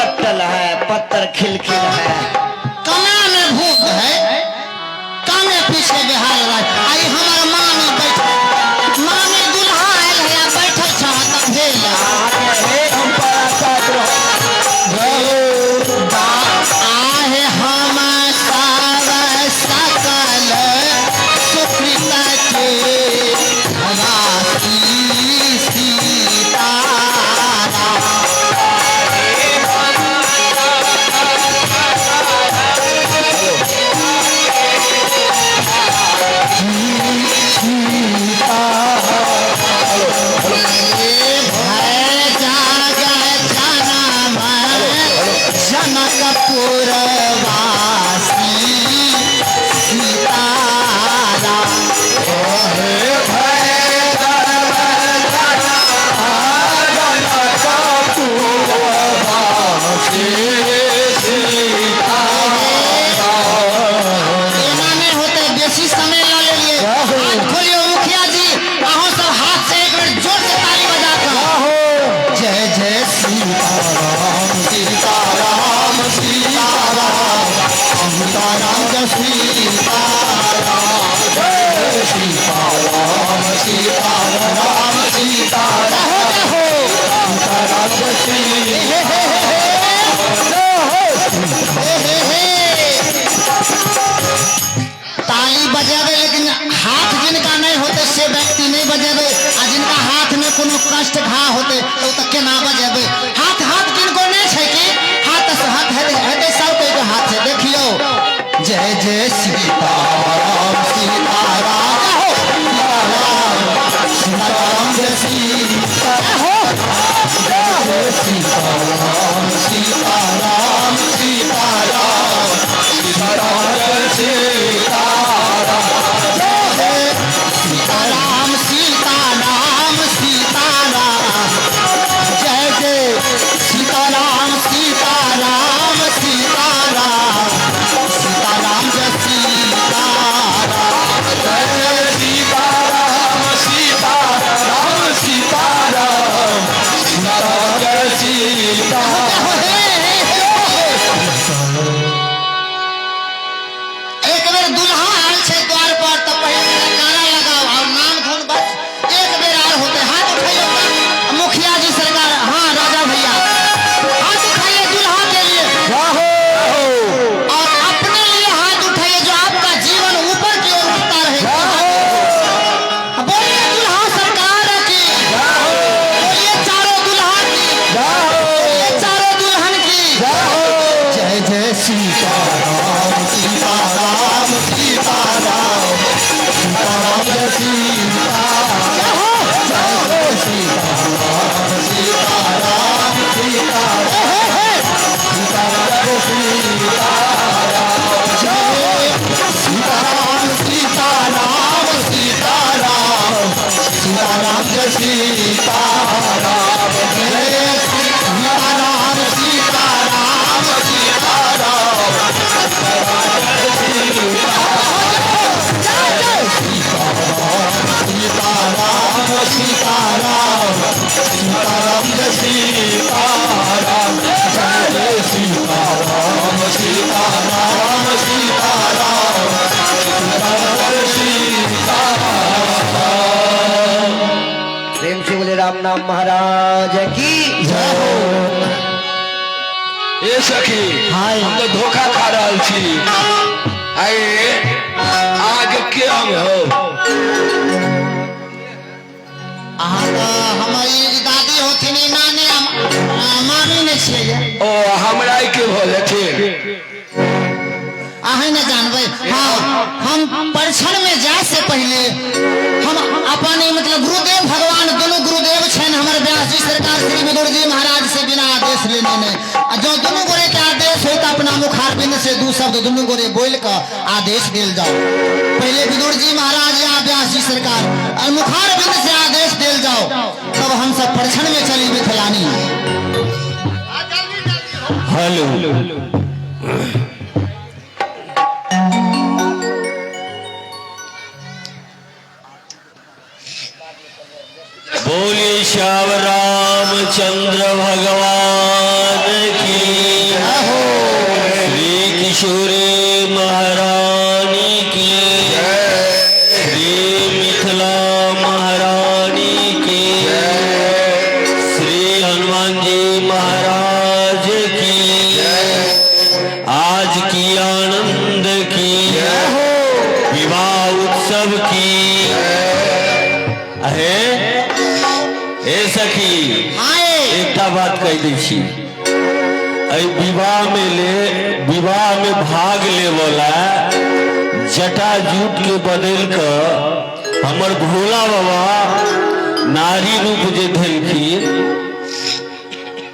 लपटल है, पत्थर खिलखिल है। कना में भूत है, काने पीछे बेहाल रह। आई हमर मामी बैठ, मामी दुल्हा आयल है, आ बैठल छह त भेल। हम परासात रहो। आहे हम सब सकल सुकृत के वासी सीताराम। भय जाग जनम जनकपुर वासी सीताराम। एना नहि होतै, बेसी समय लऽ लेलियै। हाथ खोलियौ मुखिया जी, अहूँ सब हाथ से एक बेर जोर से ताली बजा कऽ जय जय सीताराम सीताराम सीताराम सीताराम जय सीताराम जय सीताराम सीताराम सीताराम जय हो सीताराम जय श्री हे हे हे हे हे हे। ताली बजेबै, लेकिन हाथ जिनका नहीं होते से व्यक्ति नहीं बजेबै, आ जिनका हाथ में कोनो कष्ट घा होते तो तऽ केना बजेबै? हाथ हाथ किनको नहीं छै कि हाथ से हाथ हेतै, हेतै सब कोई के हाथ छै। देखियौ, जय जय सीताराम सीताराम जय हो सीताराम सीताराम जय सीता हो जय जय सीताराम सीताराम सीताराम सीताराम जय सीताराम जय जय सीताराम सीताराम सीताराम जय जय सीताराम सीताराम सीताराम सीताराम जय सीताराम जय सीताराम सीताराम सीताराम सीताराम जय सीताराम। एक बेर दुल्हा आयल छै द्वार पर तऽ पहिले जयकारा लगाओ और नाम धुन, बस एक बेर आर होते। हाथ उठाइयो मुखिया जी सरकार, हाँ राजा भैया, हाथ उठाइए दुल्हा के लिए और अपने लिए हाथ उठाइए, जो आपका जीवन ऊपर की ओर उठता रहे। बोलिए दुल्हा सरकार की, बोलिए चारों दुल्हा की, बोलिए चारों दुल्हन की। जय जय सीताराम सीताराम सीताराम सीताराम जय सीताराम जय हो जय जय सीताराम सीताराम सीताराम हे हे सीताराम जय सीताराम जय सीताराम सीताराम सीताराम सीताराम जय सीताराम जय सीताराम सीताराम सीताराम जय जय सीताराम सीताराम सीताराम जय सीताराम जय जय सीताराम सीताराम सीताराम सीताराम जय सीताराम। प्रेम से बोले राम नाम महाराज की जय हो। ए सखी, हाय। हम तो धोखा खा रहल छी। आए आगे के हम हो? अहाँ तऽ हमर ई दादी होथिन, ई नानी मामी नहि छियै? ओ हमरा के भऽ जेथिन? अहीं ने जानबै। हाँ, हम परिछन में जाय से पहले हम अपन ई मतलब गुरुदेव भगवान, दुनू गुरुदेव छनि हमर व्यास जी सरकार श्री विदुर जी महाराज से बिना आदेश लेने नहि, आ जँ दुनू गोरे के आदेश हो तऽ अपना मुखारबिंद से दू शब्द दुनू गोरे बोलि कऽ आदेश देल जाओ। पहले विदुर जी महाराज या व्यास जी सरकार और मुखारबिंद से आदेश देल जाओ, तब हम सब परिछन में चली मिथिलानी। हेलो। बोलिए श्याम रामचंद्र भगवान की। हनुमान जी महाराज की, आज की आनंद की, विवाह उत्सव की। अहे हे सखी, आए। एकटा बात कहि दै छी, एहि विवाह में ले विवाह में भाग लेवला जटा जूट के बदल कऽ हमर भोला बाबा नारी रूप जे धेलखिन,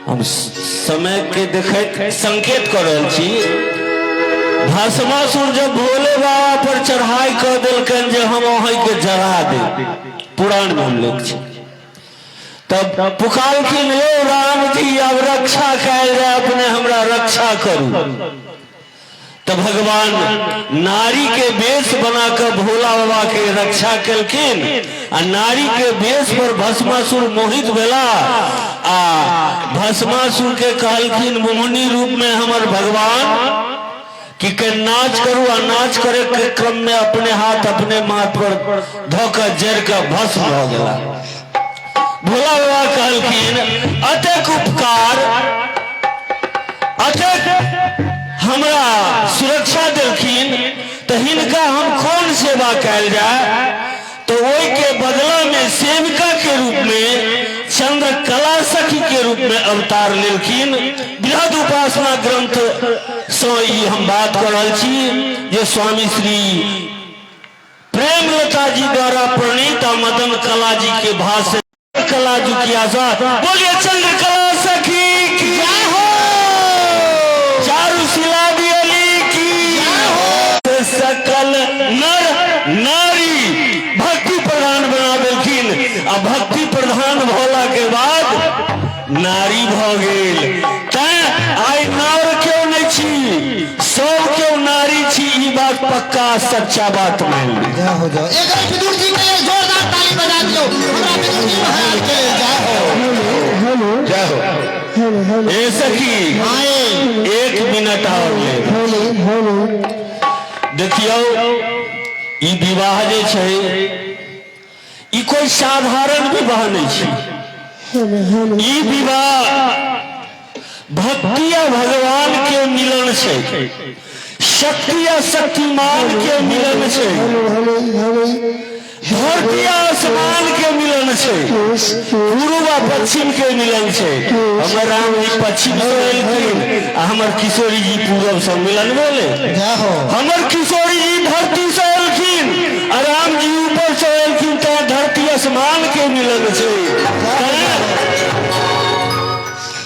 हम समय के देखैत संकेत कऽ रहल छी। भस्मासुर जब भोले बाबा पर चढ़ाई कऽ देलकनि जे हम अहींके जरा देब, पुराण में उल्लेख छै, तब पुकारलखिन, यौ राम जी, अब रक्षा कयल जाय, अपने हमरा रक्षा करू। तऽ भगवान नारी के वेश बना कऽ भोला बाबा के रक्षा केलखिन आ नारी के वेश पर भस्मासुर मोहित भेला आ भस्मासुर के कहलखिन मोहिनी रूप में हमर भगवान कि के नाच करू, आ नाच करे के क्रम में अपने हाथ अपने माथ पर धऽ कऽ जरि कऽ भस्म भऽ गेला। भोला बाबा कहलखिन, अतेक उपकार, अतेक हमरा सुरक्षा देलखिन, तऽ हिनका हम कोन सेवा कयल जाय? तऽ ओहि के बदला में सेविका के रूप में चंद्रकला सखी के रूप में अवतार लेलखिन। बृहद उपासना ग्रंथ सँ ई हम बात कऽ रहल छी जे स्वामी श्री प्रेमलता जी द्वारा प्रणीत आ मदन कला जी के भाष्य कला जी की आजाद। बोलिए चंद्रकला सखी की जय हो। चारू शिला दियली की हो। सकल नर नारी भक्ति प्रधान बना देलखिन आ भक्ति प्रधान भोला के बाद नारी भऽ गेल। तैं आइ नर केओ नहि छी, सब केओ नारी छी, ई बात पक्का सच्चा बात मान ली। जय हो, जय हो। एक बार विदुर जी के लेल जोरदार ताली बजा दियौ, हमरा विदुर जी महाराज के लेल। जय हो। जय हो। ए सखी, आए। एक मिनट और ले। देखियौ, ई विवाह जे छै ई कोई साधारण विवाह नहि छै। ई विवाह भक्ति आ भगवान के मिलन छै, शक्ति आ शक्तिमान के मिलन छै, धरती आ आसमान के मिलन छै, पूर्व आ पश्चिम के मिलन छै। हमर राम जी पश्चिम से एलखिन आ हमर किशोरी जी पूरब से, मिलन भेलै। जय हो। हमर किशोरी जी धरती से एलखिन आ राम जी ऊपर से एलखिन, तऽ धरती आसमान के मिलन छै।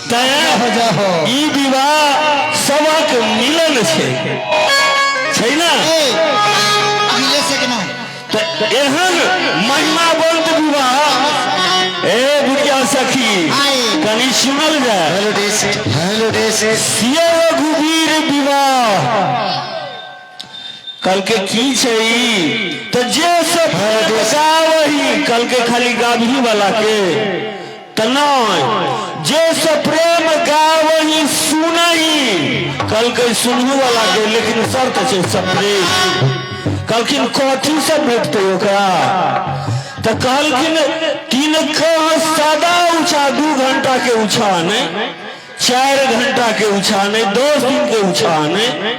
तैं जय हो, जय हो। ई विवाह सबक मिलन छै, छै ना? ए, अभी ले सके ना? तऽ एहन महिमावंत विवाह, ए बुढ़िया सखी, आए। कनि सुनल जाय। Hello test, hello test. Siya रघुवीर विवाह कल के की छै ई? तऽ जे सब गावही कल के खाली गाबही वाला के तऽ नहि, जे सब प्रेम गावही सुनही कल के सुनहु वाला के, लेकिन शर्त छै सब प्रेम। कहलखिन कथी सब भेटतै ओकरा? तऽ कहलखिन तिनका सदा उछा, 2 घंटा के उछा नहि, 4 घंटा के उछा नहि, 10 दिन के उछा नहि,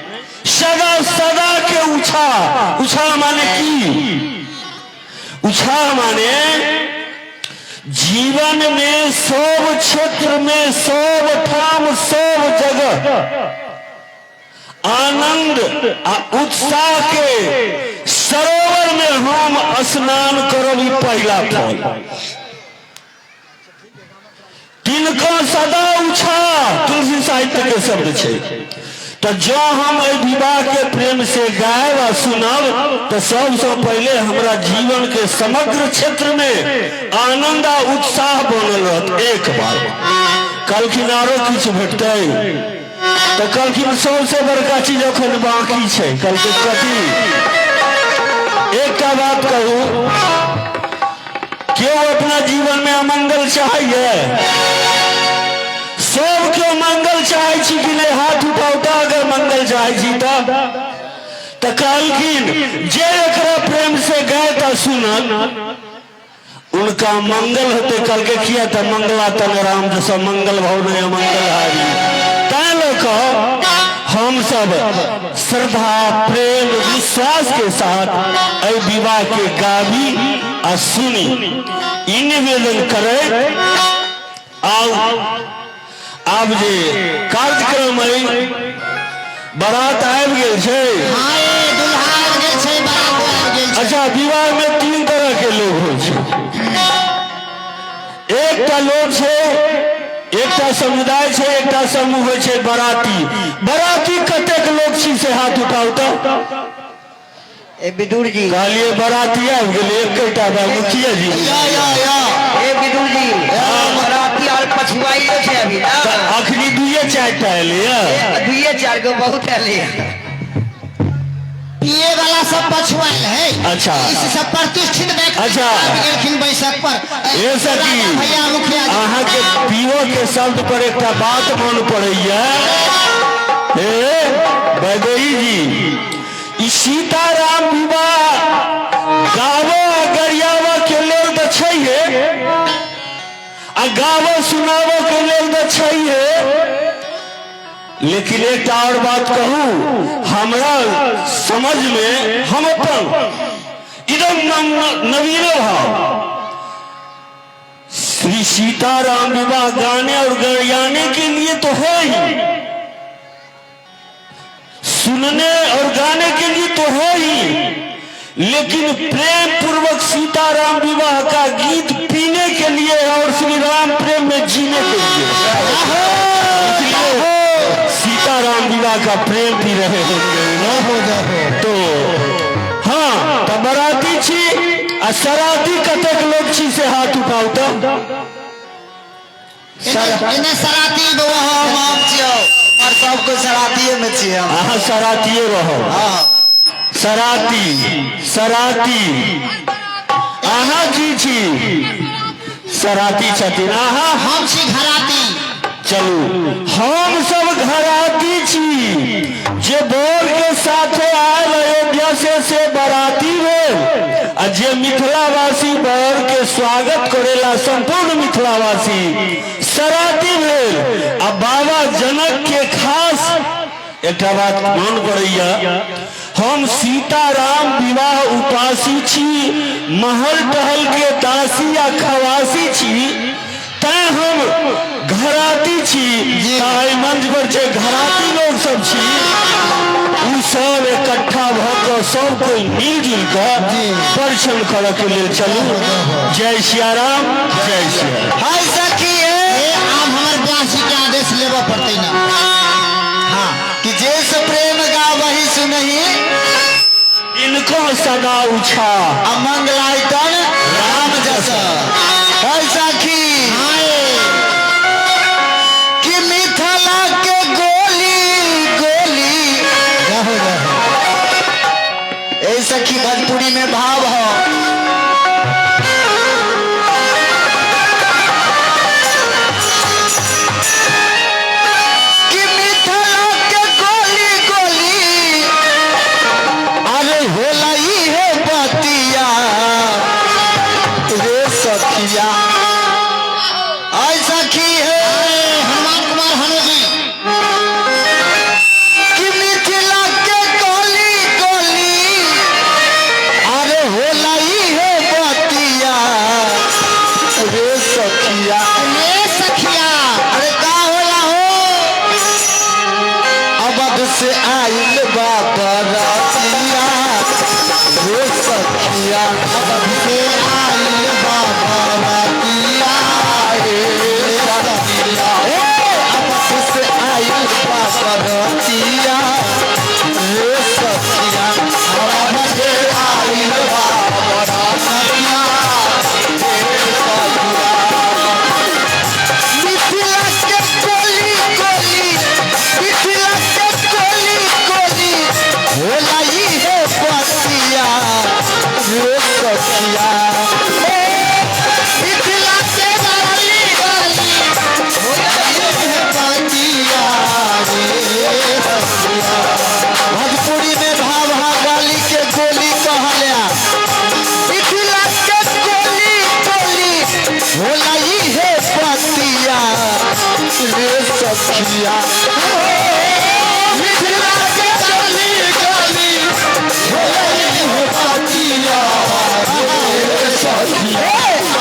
सदा सदा के उछा। उछा माने की? उछा माने जीवन में सब क्षेत्र में सब ठाम सब जगह आनंद आ उत्साह के सरोवर में हम स्नान करब, ई पहिला फल। तिनका सदा उछा, तुलसी साहित्य के शब्द छै। तऽ जँ हम एहि विवाह के प्रेम से गायब आ सुनब तऽ सबसँ पहिले हमरा जीवन के समग्र क्षेत्र में आनंद आ उत्साह बनल रहत। एक बार कहलखिन आरो किछु भेटतै? तऽ कहलखिन सबसे बड़का चीज अखन बाकी छै। कहलखिन कथी? एकटा बात कहू, केओ अपना जीवन में अमंगल चाहैए? सब केओ मंगल चाहै छी कि नहि? हाथ उठाउ तऽ अगर मंगल चाहै छी तऽ। तऽ कहलखिन जे एकरा प्रेम से गायत आ सुनत उनका मंगल होते कहलकै किया तऽ मंगला तन राम जस मंगल भवन मंगल हारी। तैं लोक हम सब श्रद्धा प्रेम विश्वास के साथ एहि विवाह के गाबी आ सुनी, ई निवेदन करे। आउ आब जे कार्यक्रम अइ, बारात आबि गेल छै। हाँ ये दुल्हा आबि गेल छै, बारात आबि गेल छै। अच्छा, विवाह में 3 तरह के लोग होइ छै। एकटा लोग छै, एकटा समुदाय छै, एकटा समूह होइ छै बाराती। बाराती कतेक लोग छी से हाथ उठाउ तऽ। ए विदुर जी, कहलिए बाराती आबि गेलै, एकटा बा मुखिया जी। या या या ए विदुर जी, बराती आर पछुआइयो छै अभी ना? अखनी 2-4 टा एलैया। 2-4 गो बहुत एलै। पिए वाला सब पछुआल है। अच्छा। इस सब प्रतिष्ठित व्यक्ति अच्छा। आबि गेलखिन बैसक पर। ए सखी, राजा भैया, मुखिया जी। अहाँके पीओ के शब्द पर एकटा बात मन पड़ैया। हे वैदेही जी, ई सीताराम विवाह गावो आ गरियाबो के लेल तऽ छैहे, आ गावो सुनाबो के लेल तऽ छैहे, लेकिन एकटा और बात कहू, हमरा समझ में हम अपन एकदम नवीनो भाव, श्री सीताराम विवाह गाने और गरियाने के लिए तो है ही, सुनने और गाने के लिए तो है ही, लेकिन प्रेम पूर्वक सीताराम विवाह का गीत पीने के लिए और श्री राम प्रेम में जीने के लिए। इसलिए सीताराम विवाह का प्रेम पी रहे होंगे ना? तो हाँ, तो बराती छी आ सराती कतेक लोग छी से हाथ उठाउ तऽ। एने सराती बौआ। हम हम छियौ, हमर सब कोइ सरातिये में छियै हम। अहाँ सरातिए रहो। हाँ। सराती सराती, अहाँ की छी? सराती छथिन अहाँ। हम छी घराती। चलू, हम सब घराती छी। जे बर के साथे आयल अयोध्या से बराती भेल, आ जे मिथिलावासी बर के स्वागत करेला संपूर्ण मिथिलावासी सराती भेल। आ बाबा जनक के खास एकटा बात मन पड़ैया, हम सीताराम विवाह उपासी छी, महल टहल के दासी आ खवासी छी, तैं हम घराती छी। ताहि मंच पर जे घराती लोग सब छी, उ सब इकट्ठा भऽ कऽ सब कोई मिलजुल कऽ परिछन करऽ के लेल चलू। जय सियाराम, जय सियाराम। हाय सखी। ए आब हमर व्यास जी के आदेश लेबऽ पड़तै ना? हाँ। कि जे से प्रेम गावही सुनही इनको सदा उछा अमंगलायतन राम जस। हाय सखी, हाँ। कि मिथिला के गोली गोली। रहो रहो। ए सखी, भोजपुरी में भाव हो। कि मिथिला के गोली गोली, अरे होला ई है बतिया। रे सखिया। मिथिला के गली गली होलै हो बतिया रे सखिया।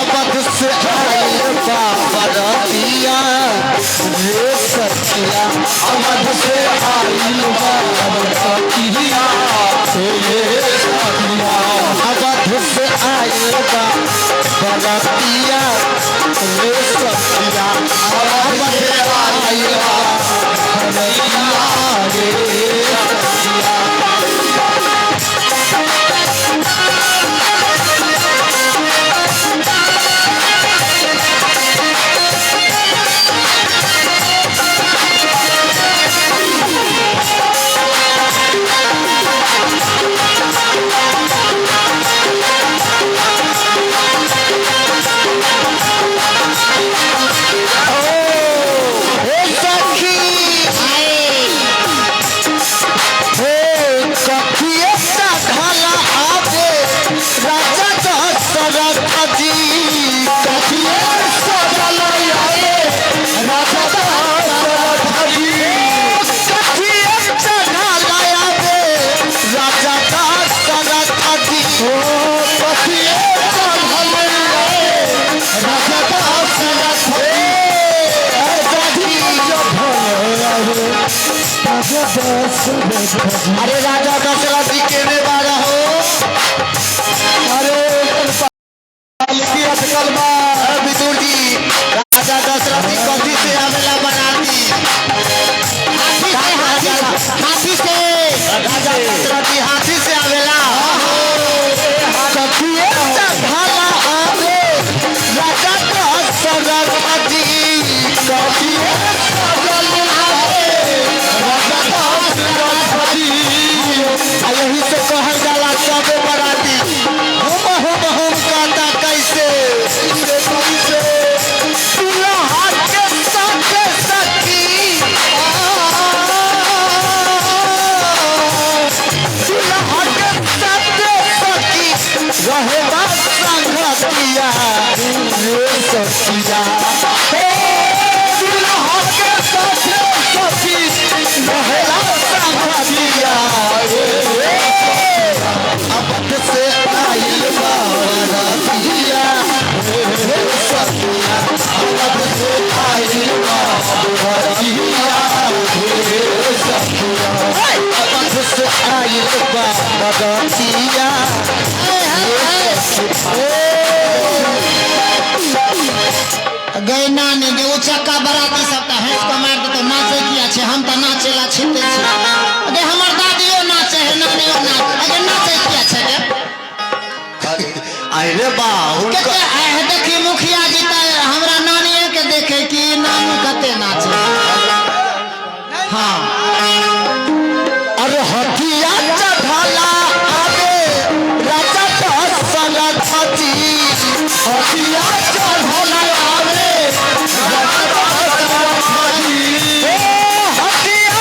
अवध से आयल बा बरतिया रे सखिया। अवध से आयल बा बरतिया रे सखिया। अवध से आयल बा बरतिया रे सखिया। अवध से आयल बा बरतिया रे सखिया। हे सखी हे कथिए ढाला आवे राजा दशरथ जी। कथिए सजल आवे राजा दशरथ जी। कथिए ढाला आवे राजा दशरथ जी। कथिए ढाला आवे राजा दशरथ जी। अरे राजा दशरथ जी के बारे हो। अरे पालकी अटकल बा विदुर जी। राजा दशरथ जी कथी से आवेला बनाती? हाथी से, हाथी से, हाथी से। राजा दशरथ जी हाथी से आवेला। कथिए ढाला आवे राजा दशरथ जी। कथिए सजल आवे राजा दशरथ जी। आ यही से कहल जाला सबे बराती हुम हुम हुम कहता कैसे कैसे दुल्हा के साथ सखी दुल्हा के साथ सखी रहे बा संगतिया रे सखिया। हे दुल्हा के साथ सखी रहे बा संगतिया रे। अवध से आइल बा बरतिया रे सखिया। अवध से आइल बा बरतिया रे सखिया। अवध से आइल बा बरतिया गए नानी गे ओ चक्का बराती सब तऽ हंस कऽ मारि देतौ। नाचे किया छै? हम तऽ नाचे ला छिते छी। अगे हमर दादियो नाचे है, नानियो नाचे। अगे नाचे किया छै गे? अरे बा हुनका कते आइ देखी मुखिया जी तऽ हमरा नानिये के देखे कि नानू कते नाचे। हाँ अरे हथिया चढ़ाला आवे राजा दशरथ जी। हथिया चढ़ाला आवे राजा दशरथ जी। हथिया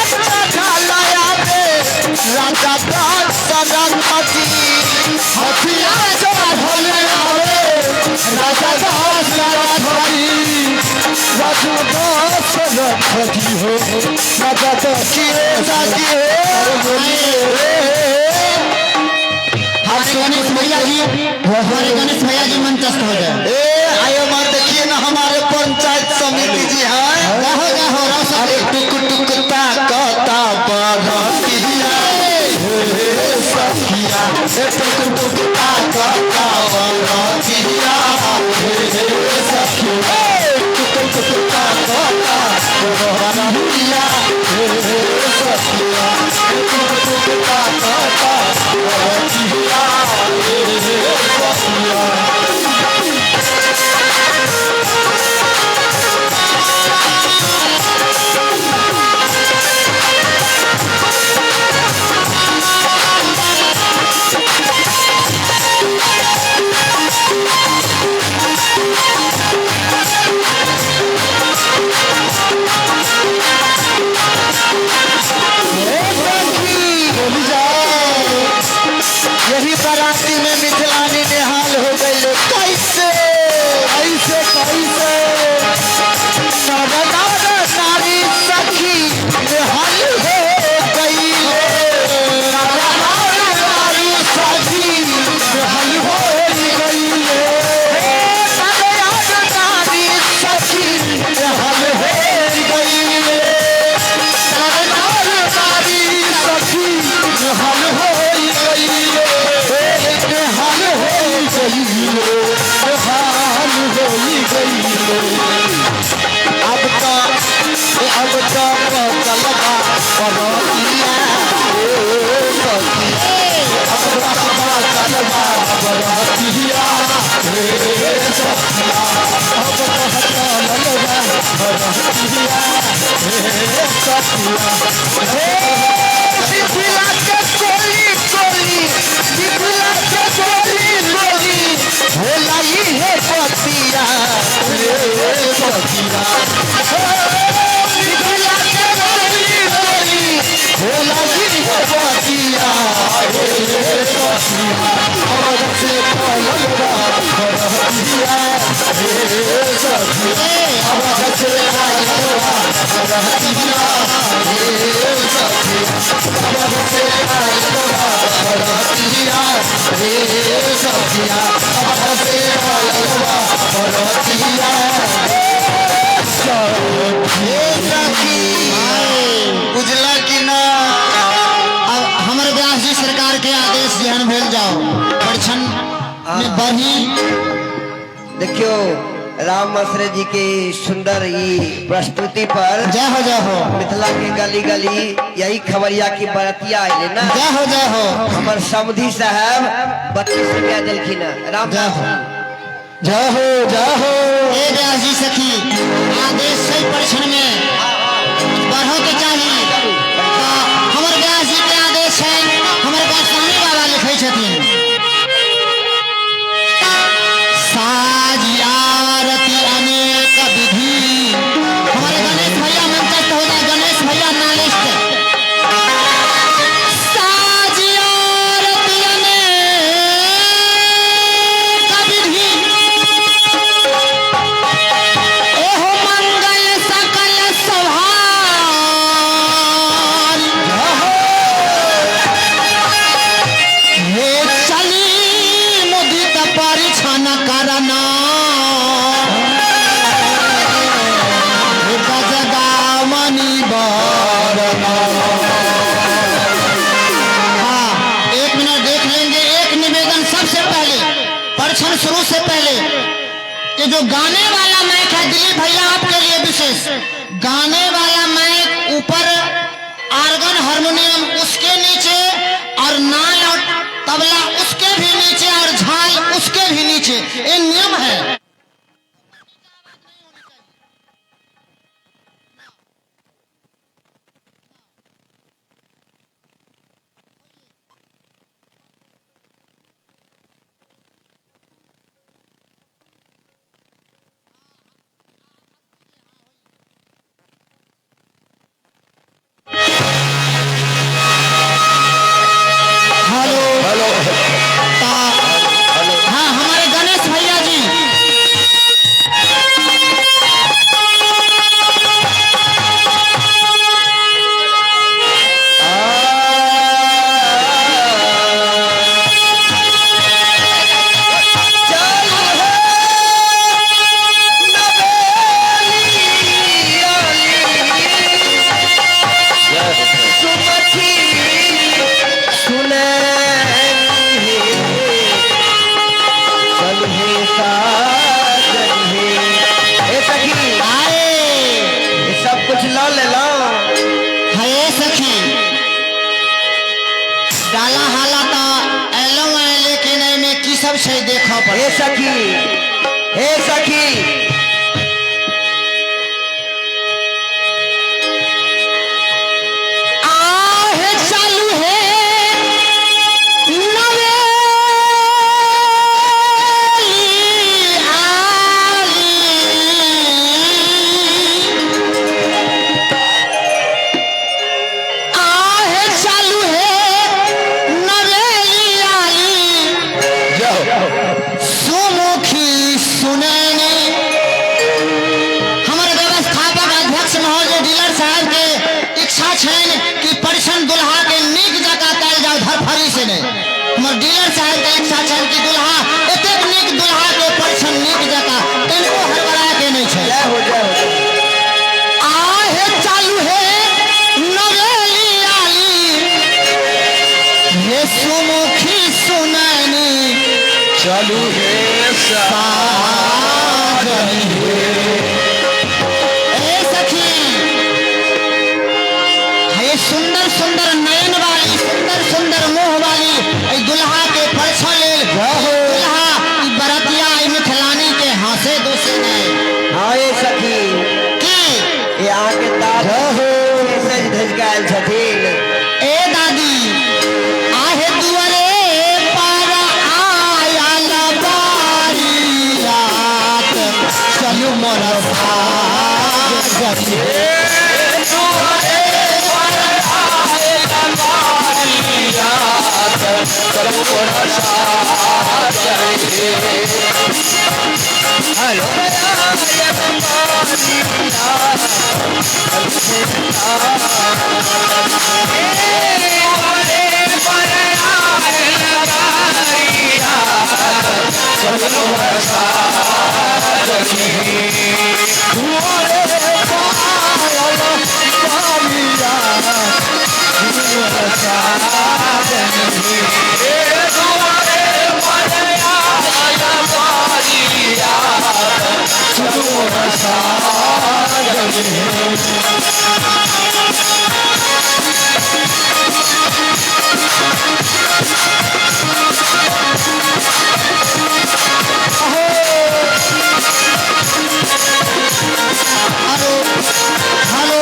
चढ़ाला आवे राजा दशरथ जी। हथिया चढ़ाला आवे राजा दशरथ जी। राजा दशरथ जी हो राजा दशरथ जी हो। हमारे गणेश भैया जी, हमारे गणेश भैया जी मंचस्थ हो जाए। ए आयो मार देखिए ना हमारे पंचायत समिति जी हैं। जाहो जाहो राव अरे साहब। टुक टुक ताकता बरतिया रे सखिया। ए टुक टुक ताकता बरतिया रे सखिया। टुक टुक ताकता बरतिया रे सखिया। टुक टुक ताकता बरतिया रे सखिया। भरतिया हे सखिया। मिथिला के कोली कोली, मिथिला के कोली कोली होला ई हे पतिया रे सखिया। मिथिला के कोली कोली होला ई हे पतिया रे सखिया। और से पलल बा भरतिया रे सखिया। और से पलल बा भरतिया रे सखिया। और से पलल बा भरतिया रे सखिया। और से पलल बा भरतिया हे सखी। उजला की ना। अब हमर व्यास जी सरकार के आदेश जेहन भेल जाओ परिछन में बढ़ी। देखियो राम आश्रय जी के सुंदर ई प्रस्तुति पर जय हो जय हो। मिथिला के गली गली यही खबरिया की बरतिया आये ना। जय हो जय हो। हमर समधी साहब 32 रुपया दिलखिन राम। जय हो जय हो जय हो। ए व्यास जी सखी आदेश सही परिछन में बढ़ो के चाहिए। तो हमर व्यास जी के आदेश है, हमर गोस्वामी बाबा लिखै छथिन साज आरती अनेक विधि। हमारे गणेश भैया मंचस्थ हो जाए, गणेश भैया नालिस्ट। साज आरती अनेक विधि एहो मंगल सकल सभार। हे चली मुदित परिछन करना गजगामनी बरना। हाँ एक मिनट देख लेंगे। एक निवेदन सबसे पहले परिछन शुरू से पहले ये जो गाने वाला माइक है दिलीप भैया आपके लिए विशेष गाने वाला माइक ऊपर आर्गन हारमोनियम उसके नीचे और नाल और तबला उसके भी नीचे और झाल उसके भी नीचे, ये नियम है। हेलो हेलो हाँ हमारे गणेश भैया जी चल हो नवेली सुमति सुने चल हे साजन हे। हे सखी आए ये सब कुछ ला ले ला। हे सखी डाला हाला तो एलो है लेकिन एमे की सब छै देखऽ हे पड़े। सखी हे सखी आहे चालू है नवेली आली। आहे चालू है नवेली आली। जाओ सुमुखी सुनैनी। हमर व्यवस्थापक अध्यक्ष महोदय डीलर साहब के इच्छा छनि कि परिछन दुल्हा के नीक जकाँ कयल जाओ, धरफड़ी से नहीं। हमर डीलर साहब के इच्छा छनि कि दुल्हा एतेक नीक दुल्हा के परिछन नीक जकाँ तनिको हड़बड़ा के नहीं छै। जय हो जय हो। आहे चालू है नवेली आली। हे सुमुखी सुनैनी चालू हे साजनी। ए सखी हे सुंदर सुंदर नयन वाली सुंदर सुंदर मुंह वाली ए दुल्हा के परछो लेल दुल्हा ई बरतिया ई मिथिलानी के हंसे दोसे नहीं। हाँ ये सखी की साजनी। Hello hello hello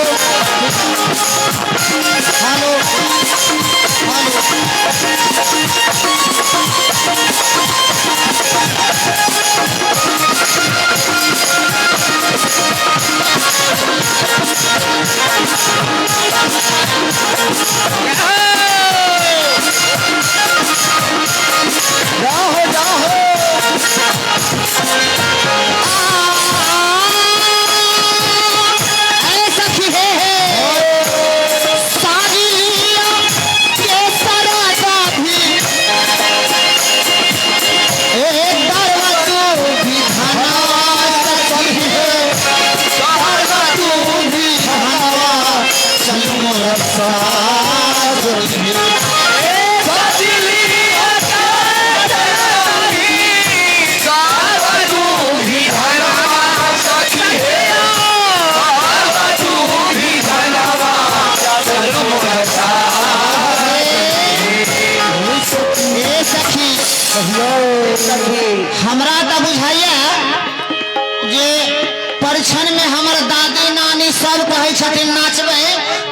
hello. जाहो जाहो। ऐ सखी हे हे साजी लिया के सरादा भी ए दरवा तू भी धना सखी हे, दरवा तू भी धनवा चल मोर साजनी। ए सखी, हमरा तऽ बुझाइया जे परिछन में हमर दादी नानी सब कहै छथिन नाचबै।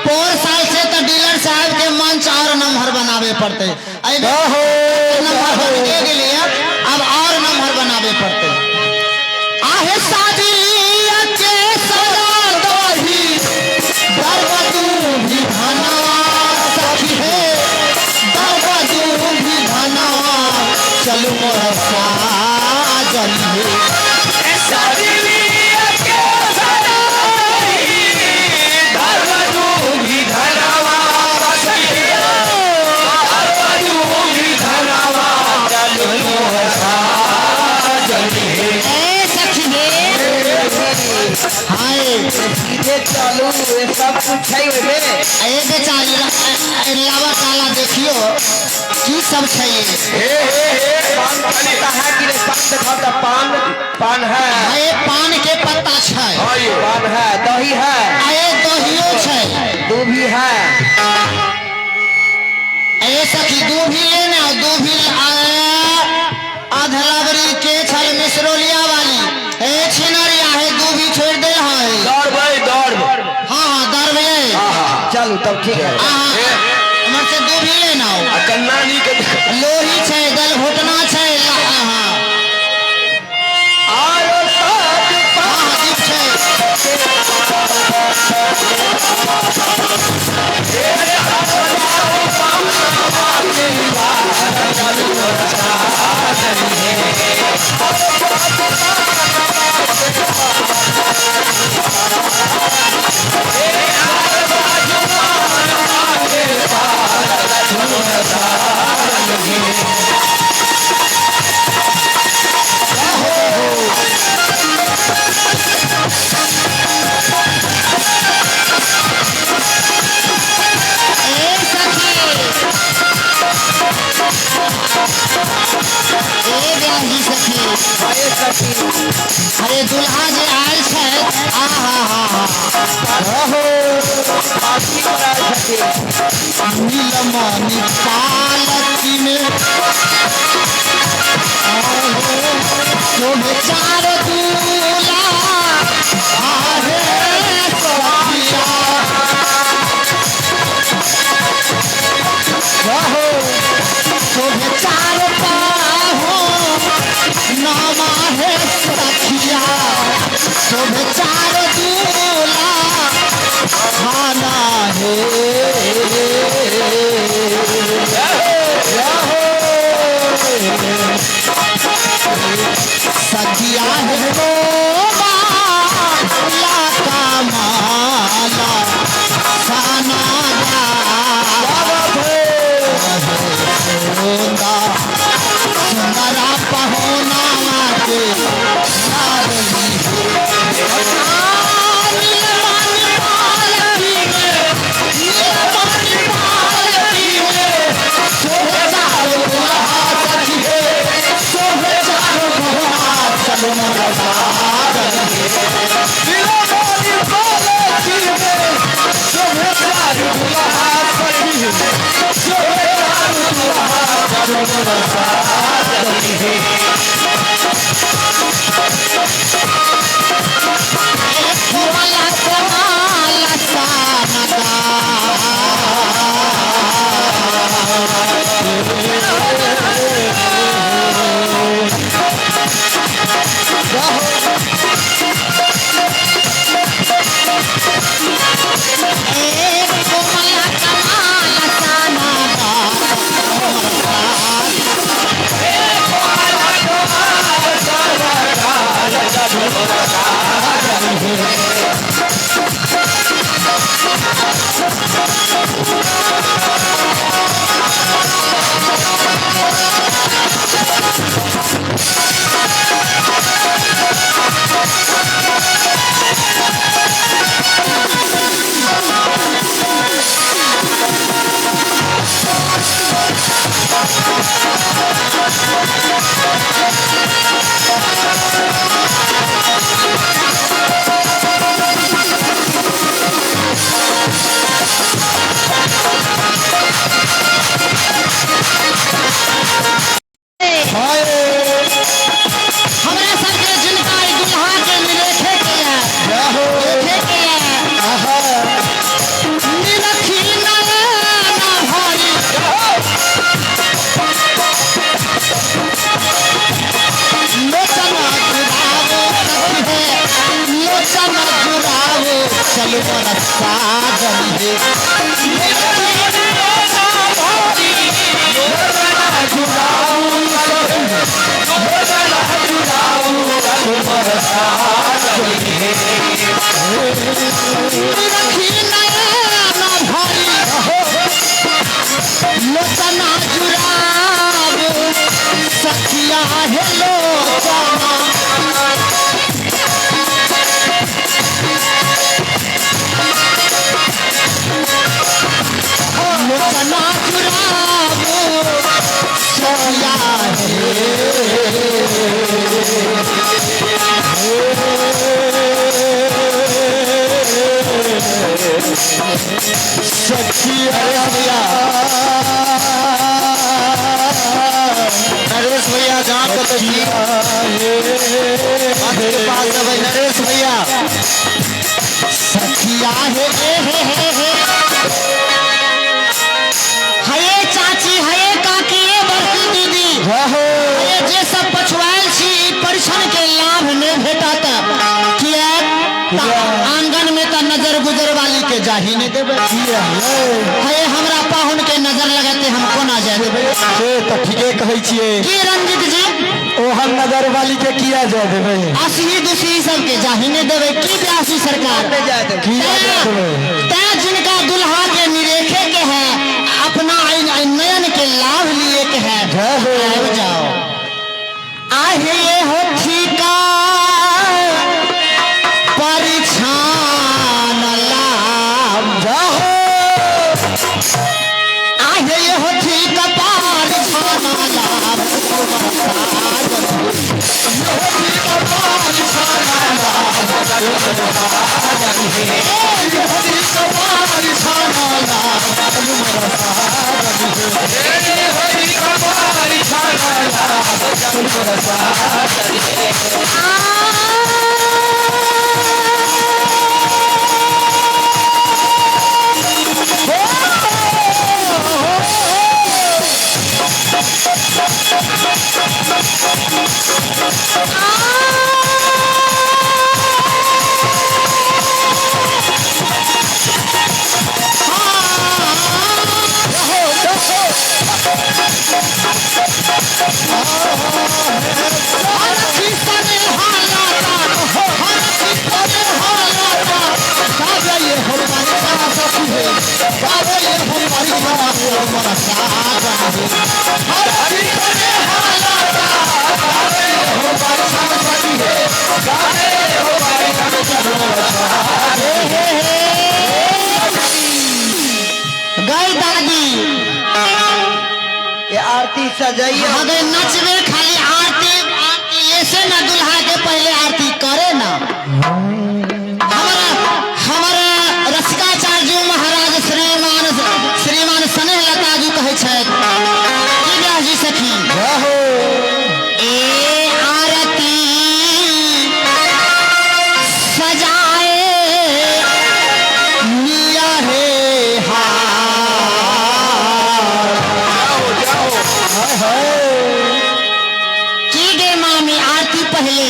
पोर साल से तऽ डीलर साहब के मंच और नमहर बनावे पड़तै। एहि बेर नमहर बनिए गेलैया, अब और नमहर बनावे पड़तै। आहे साजी के सदा दही दरवा तू भी धना सखी हे, दरवा तू भी धना चलू मोर साजन हे। ए सखी हे, हाय। सीधे चलू, ये सब कुछ है ओहिमे। ए बेचारी लावा काला देखियो की सब छै ये। पान पत्ता है कि नहीं? पान देखाओ तो, पान पान है। हे पान के पत्ता छै। पान है, दही है। ए दहियो छै। दूभी है। ए सखी दूभी ले ना, दूभी अधलबरी के छल मिसरोलिया वाली हे छिनरिया हे, दूभी छोड़ दे है। दौड़ भाई दौड़। हाँ हाँ दरबे। चलू तब, ठीक है। हमर से दूभी ले ना। आ कन्नानी के लोही छै, दल घोटना छै, हाँ। आरो साज हाँ हाँ दीप छै। ए सखी, ए ब्याही सखी। अरे सखी। अरे दुल्हा जे आयल छै, आ हा हा हा। पार्टी कराय छथिन। नीलमणि पालकी में शोभे चार दूल्हा आहे सखिया। शोभे चार पाहो नामा है सखिया, शोभे चार दूल्हा। हे। सखिया हे माला का माला साना सुंदरा पहुना के हमरा सबके जिनका ई दुल्हा के निरेखे के है, देखे के है, निरखी नयन भरी। लोचन जुड़ावो सखी है, लोचन जुड़ावो चलो मोर साजन हे। निरखी नयन भरी, लोचन जुड़ावो सखिया हे लोचना। लोचना जुड़ावो सखिया हे। अरे भैया, नरेश भैया जहाँ कतौ छी के पास अबै नरेश भैया। सखिया हे हे हे हे हे हये चाची, हये काकी, ए बड़की दीदी, हये जे सब पछुआयल छी, ई परिछन के लाभ नहि भेटत, किएक तऽ आंगन में तऽ नजर गुजर वाली के जाही नहि देबै। हये हमरा पाहुन के नजर लगेते, हम कोना जाय देबै? से तऽ ठीके कहै छियै। की रंजित जी? ओहन नजर वाली के किया जाय देबै? असही दुसही सबके जाही नहि देबै। की व्यासी सरकार? किया जाय देबै? तैं जिनका दुल्हा के निरेखे के है, अपना नयन के लाभ लिए के है, जय हो। आबि जाओ। आहे ये हो ठीका परिछान लाभ। जय हो। आहे ये हो ठीका परिछान लाभ। गावे हो परिछन हमर साजन हे। हर स्नेह लता गावे हो परिछन सखी हे, गावे हो परिछन हमर साजन हे। गई दादी ये आरती सजाइए। अगर नचबे खाली आरती आरती ऐसे ना, दुल्हा के पहले आरती करे ना। हमारा हमारा रसिकाचार्य जी महाराज श्रीमान श्रीमान स्नेह लता जी कहै छथि की व्यास जी सखी ए आरती सजाए लिया हे हार। की गे मामी आरती पहले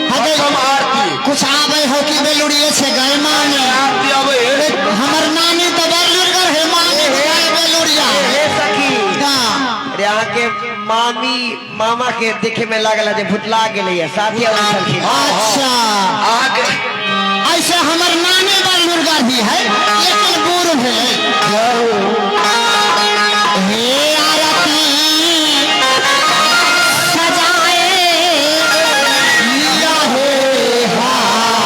हगे प्रथम आरती कुछ आवे हो कि बेलुड़िए छे गए मामी? आरती आबै है। हमर नानी तो बड़ लुड़गर है मामी, गए बेलुड़िया। हे सखी। हाँ। अरे अहाँ के मामी मामा के देखे में लागल जे भुतला गेलै, साथी आबै छलखिन। अच्छा। अहाँके ऐसे हमर नानी बड़ लुड़गर भी है लेकिन बूढ़ भेलै। हे आरती सजाए लिया हे हार।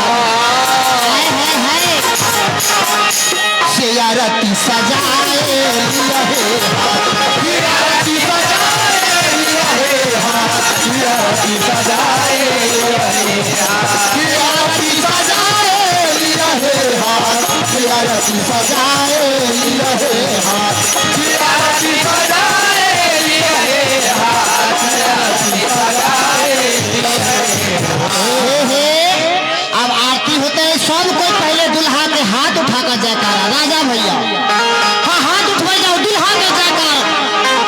हाय हाय हाय से आरती सजाए लिया हे हार। आरती सजाए लिया हे हाथ, आरती सजाए लिया हे हाथ, आरती सजाए लिया हे हाथ, आरती सजाए लिया हे हाथ, आरती सजाए लिया हे हाथ, आरती सजाए लिया हे। हे हे अब आरती होते है सब कोई पहले दुल्हा के हाथ उठाकर जयकारा। राजा भैया हाँ हाथ उठवे जाओ दुल्हा के जयकार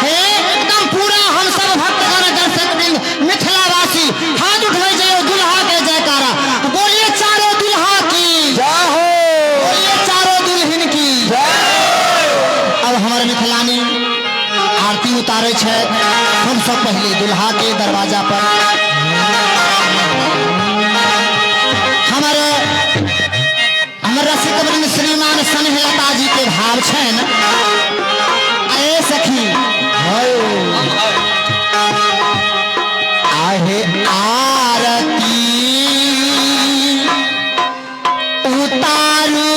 हे एकदम पूरा। हम सब भक्तगण दर्शक वृंद मिथिलावासी हाथ उठवे जाओ दुल्हा के जयकारा। बोलिए चारों दुल्हा की, बोलिए चारों दुल्हन की। अब हमारे मिथिलानी आरती उतारे छे हम सब पहले दुल्हा के दरवाजा पर। हमारे हमर रसिक वृंद श्रीमान स्नेहलता जी के भाव छनि। अरे सखी आहे आरती उतारू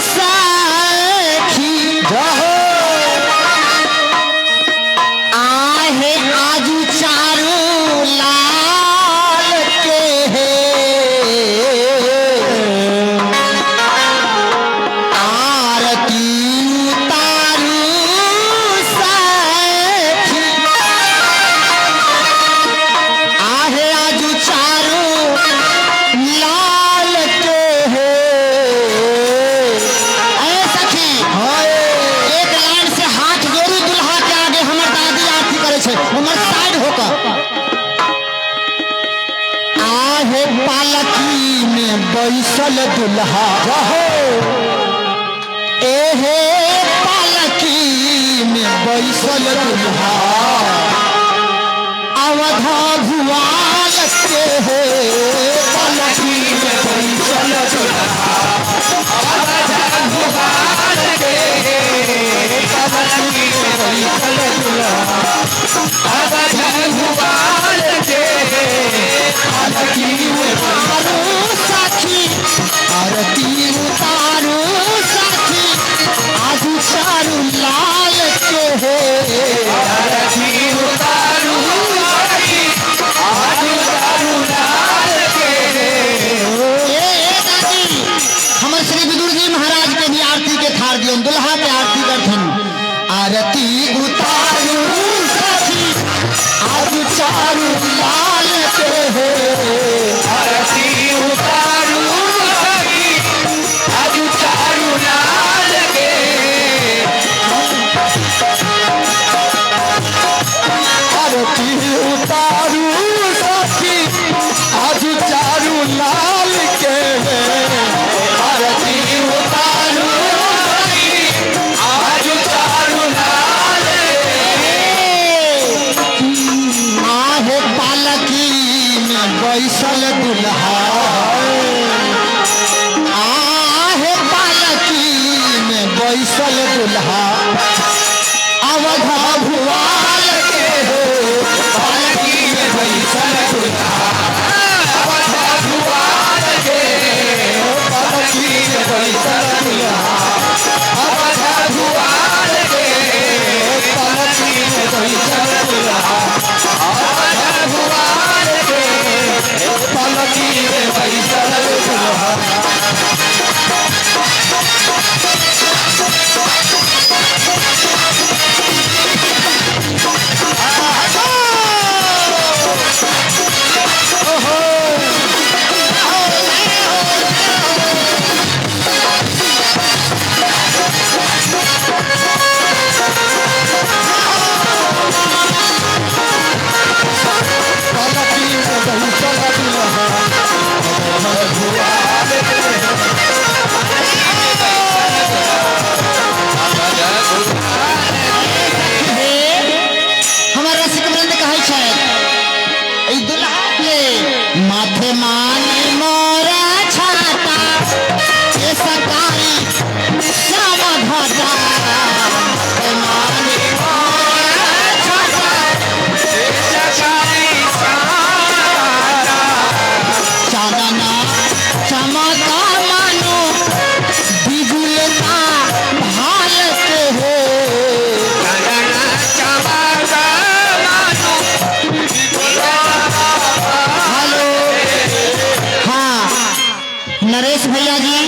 सखी आहे आजू चारू लाल के हे। आरती उतारू सखी आहे आजू चारू लाल के हे। अरे सखी एक लाइन से हाथ जोड़ू दुल्हा के आगे। हमर दादी आरती करे छे हमर साइड होकर आहे पालकी में बैसल दुल्हा एहे पालकी में बैसल दुल्हा अवधा भुआल के हे। पालकी में बैसल दुल्हा अवधा भुआल के हे। पालकी में बैसल दुल्हा अवधा भुआल के हे। पालकी में उतारू सखी आरती उतारू सखी आजू चारू लाल के हे। आरती उतारू सखी आजू चारू लाल के हे। ए ए दादी हमर श्री विदुर जी महाराज के भी आरती के थार दियौन, दुल्हा के आरती करथिन। आरती उतारू सखी आजू चारू लाल के हे। आरती उतारू सखी आजू चारू लाल के। आरती उतारू सखी आजू चारू लाल के। आरती उतारू सखी बैसल दुल्हा अवध भुआल के हो, पालकी में बैसल दुल्हा अवध भुआल के हो, पालकी में बैसल दुल्हा अवध भुआल के हो, पालकी में बैसल दुल्हा अवध भुआल के हो, पालकी में बैसल दुल्हा। हमर रसिक वृंद कहै छै ई दुल्हा के माथे माने मोरा छाता ए सकारी श्याम घटा, माथे माने मोरा छाता चानना चमका मानो बिजुल का भाल के हो। हेलो, हाँ नरेश भैया जी,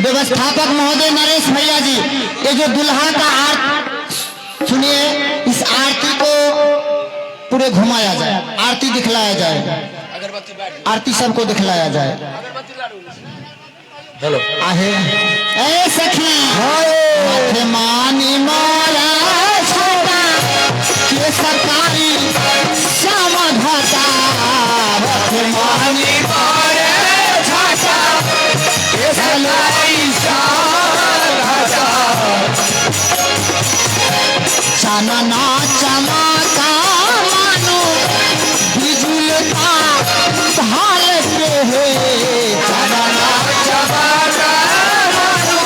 व्यवस्थापक महोदय नरेश भैया जी, ये जो दुल्हा का आरती सुनिए, इस आरती को पूरे घुमाया जाए, आरती दिखलाया जाए, आरती सबको दिखलाया जाए। हेलो आहे ए सखी माथे मानी मोरा छाता के सरकारी श्याम घाटा, माथे मानी मोरा छाता के सरकारी श्याम घाटा, चानना चमका मानो बिजुल का भाल के हे, चानना चमका मानो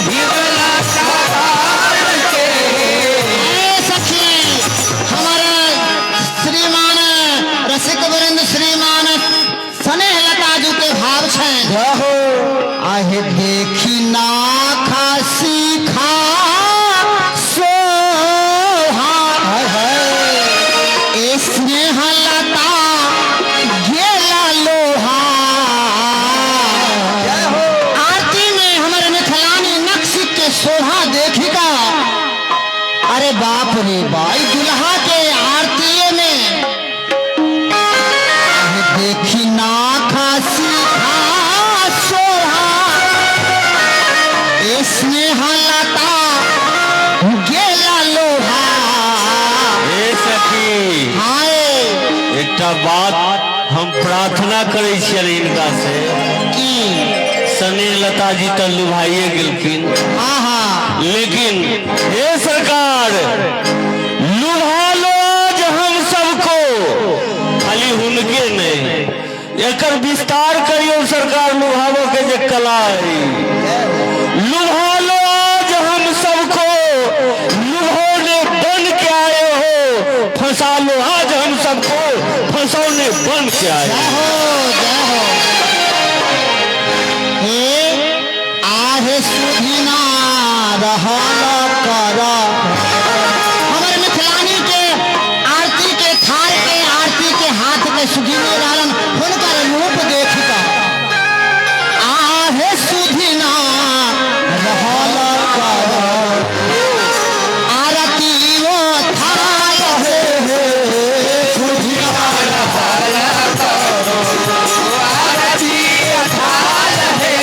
बिजुल का भाल के। ए सखी हमारे श्रीमान रसिक वृंद श्रीमान स्नेह लता जी के भाव छे आहे देखी ना खासी खा सोहा, ए स्नेह लता गेला लोहा। आरती में हमारे मिथिलानी नक्श के शोभा देखी का, अरे बाप रे भाई दुल्हा के आरती में आहे देखी ना खासी खा सोहा, ए स्नेह लता गेला लोहा। हे सखी हाय एकटा बात हम प्रार्थना करै छियनि हिनका से की स्नेह लता जी तऽ लुभाइए गेलखिन, हाँ हाँ, लेकिन हे सरकार लुभा लो आज हम सबको, खाली हुनके नहीं, एकर विस्तार करियो सरकार लुभावो के जे कला है। लुभा लो आज हम सबको, लुभौने बन के आए हो, फंसा लो आज हम सबको, फंसौने बन के आए जय हो। हो जय हो। हे आहे सुधिना रहल कर, हमर मिथिलानी के आरती के थार के आरती के हाथ के सुधिने रहलन हुनकर रूप देख का आहे सुधिना रहल कर, आरती वो थार हे सुधिना रहल कर, आरती थार हे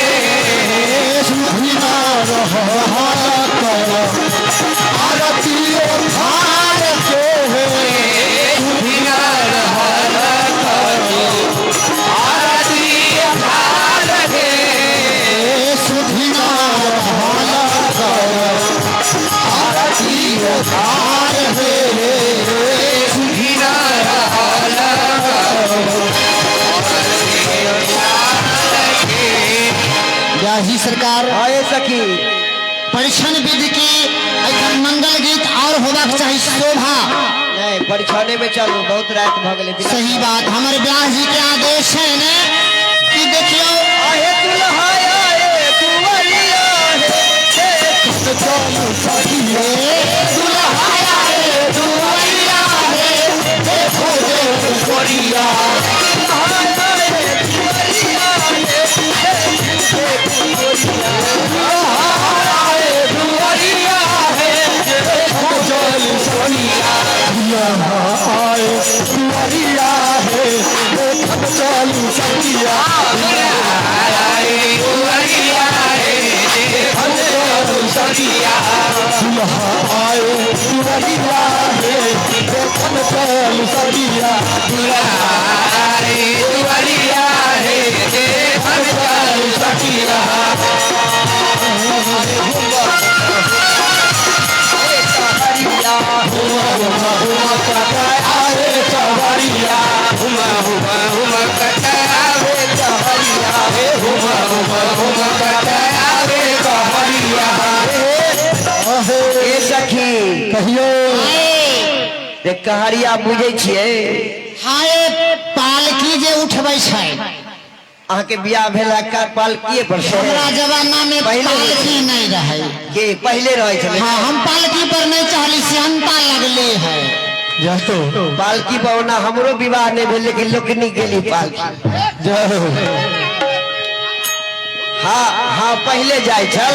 सुधिना रहल कर, आरती थार के सुधिना रहल कर, आरती थार हे सुधिना रहल कर, आरती थार हे सुधिना रहल कर। जी सरकार आए सखी परिछन विधि की एखन मंगल गीत और होबाक चाही शोभा। नहीं, परिछने में चलू, बहुत रात भऽ गेलै। सही बात, हमर व्यास जी के आदेश है ने कि देखियो आहे दुल्हा आए दुवरिया हे। दुल्हा आए दुवरिया हे, देखो देखो गोरिया। ए सखी, कहियो। रे कहरिया बुझै छियै? हाय, पालकी जे उठबै छै। अहाँके बियाह भेला का पालकीए पर से? हमरा जमाना में पहिले पालकी नहीं रहे। के पहिले रहै छलै? हाँ, हम पालकी पर नहीं चढ़ली, सिहंता लगले है। जय हो। पालकी पर ओना हमरो विवाह नहीं भेल, लेकिन लोकनी गेली पालकी। जय हो। हाँ हाँ, पहिले जाइ छल,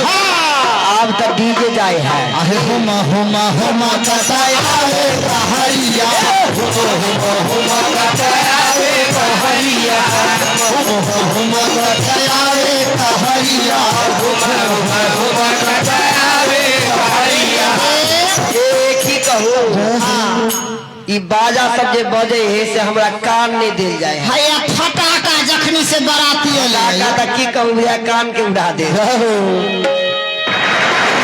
आब तऽ डीजे जाइ है। अहे हुमा हुमा हुमा कटाया रे कहरिया, हुमा हुमा कटाया रे कहरिया, हुमा कटाया रे कहरिया, हुमा कटाया रे कहरिया। ए की कहू, ई बाजा सब जे बजे है से हमरा कान नहीं देल जाए है। हैया फटाका जखनी से बराती एलै। फटाका तऽ की कहू भैया, कान के उड़ा दे। जय हो।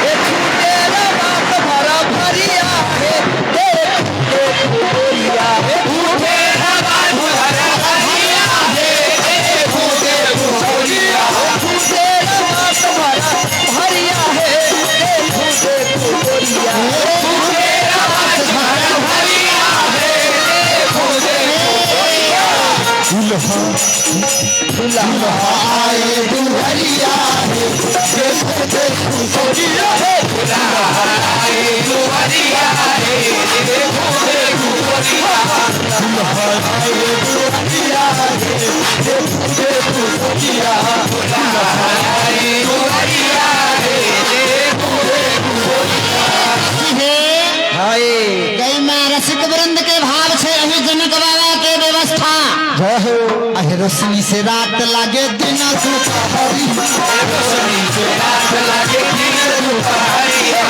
ए छूटे रे बात भरा भरिया हे, देख देख गोरिया हे। छूटे रे बात भरा भरिया हे, देख देख गोरिया। छूटे रे बात भरा भरिया हे, देख देख गोरिया। छूटे रे बात भरा भरिया हे, देख देख गोरिया। दुल्हा आए दुहरिया हे, देखो देखो गोरिया हे। हे हाय गई मां, रसिक वृंद के भाव छे अही जनक बाबा के व्यवस्था। जय हो। अहे रोशनी से रात लागे दिन दुपहरी, रोशनी से रात लागे दिन दुपहरिया।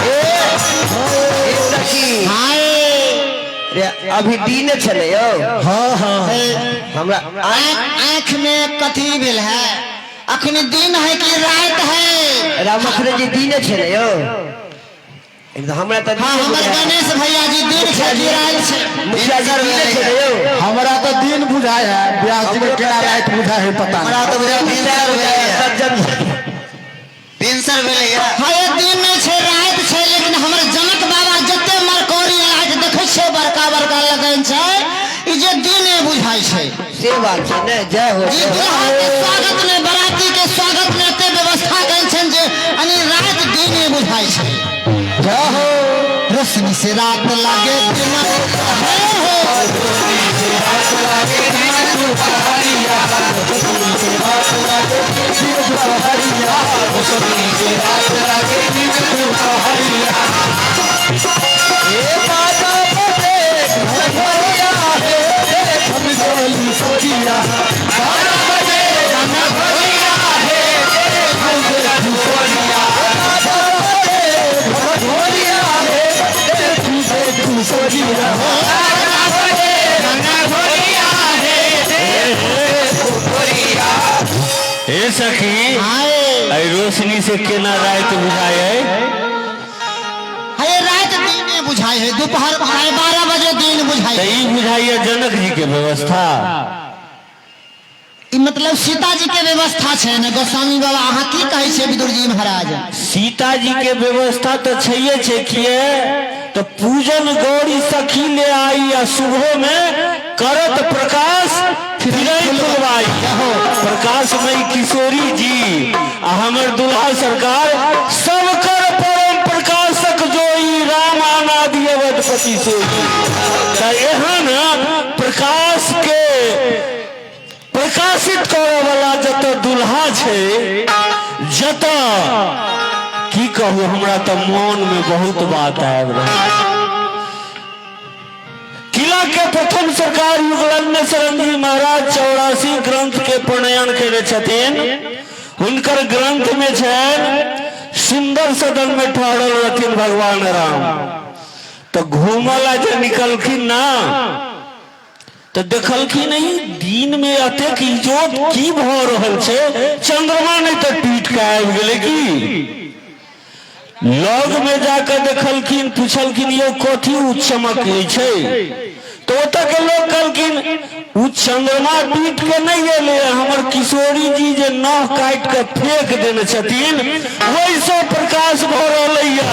ए सखी, हाय रे अभी दिन छलै यौ। हाँ हाँ। हमरा आँख में कथी भेल है? अखनी दिन है कि रात है? रामचंद्र जी, दिन छलै यौ एकदम, हमरा तऽ हाँ, हमर गणेश भैया जी, दिन छै कि रात छै? मुखिया जी, दिन छलै यौ? हमरा तो दिन बुझाए है, व्यास जी के केना रात बुझाए है पता नहीं। हमरा तऽ बुझाय सज्जन भिनसर भेलै। हाँ, ये दिन नहीं छै, रात छै, लेकिन हमर जनक बाबा जते मरकोरी लाइट देखै छियै बड़का बड़का लगन छै, ई जे दिने बुझाइ छै। से बात छै ने, जय हो। ई दुल्हा के स्वागत में, बराती के स्वागत में एते व्यवस्था कयल छनि जे अनी रात दिने बुझाइ छै। जय हो। रोशनी से रात लागे दिन हे हो। ए बाजा बजे भरिया हे, हम चलू सखिया। भरिया हे, देखू सखिया। हे सखी, हाय एहि रोशनी से केना राति बुझाय है? हे रात दिने बुझाइ है, दोपहर 12:30 बजे दिन बुझाइ तऽ है। ई बुझाइए जनक जी के। के व्यवस्था। ई मतलब सीता जी के व्यवस्था छै ने गोस्वामी बाबा, अहाँ की कहै छियै विदुर जी महाराज? सीता जी के व्यवस्था तऽ छैये छै, किए तऽ पूजन गौरी सखी ले आई आ सुबह में करत प्रकाश फिरै फुलवाई। प्रकाशमयी किशोरी जी आ हमर दुल्हा सरकार सब कर परम प्रकाशक जोई राम अनादि अवधपति सोई। तऽ एहन प्रकाश के प्रकाशित करऽ वाला जतऽ दुल्हा छै, जतऽ की कहू, हमरा तऽ मोन में बहुत बात आबि रहल। किला के प्रथम सरकार युगलन्य शरण जी महाराज 84 ग्रंथ के प्रणयन केने छथिन। हुनकर ग्रंथ में छनि, सुंदर सदन में ठहरल रहथिन भगवान राम, तऽ घूमऽ ला जे निकलखिन ना तऽ देखलखिन ई दिन में अतेक इजोत की भऽ रहल छै, चंद्रमा नहि तऽ टूटि कऽ आबि गेलै की? लग में जाकऽ देखलखिन, पुछलखिन, यौ कथी उ चमक छै? तऽ ओतऽ के लोक कहलखिन, उ चंद्रमा टूटि के नहि एलै, हमर किशोरी जी जे नह काटि कऽ फेंक देने छथिन ओहिसँ प्रकाश भऽ रहलैया।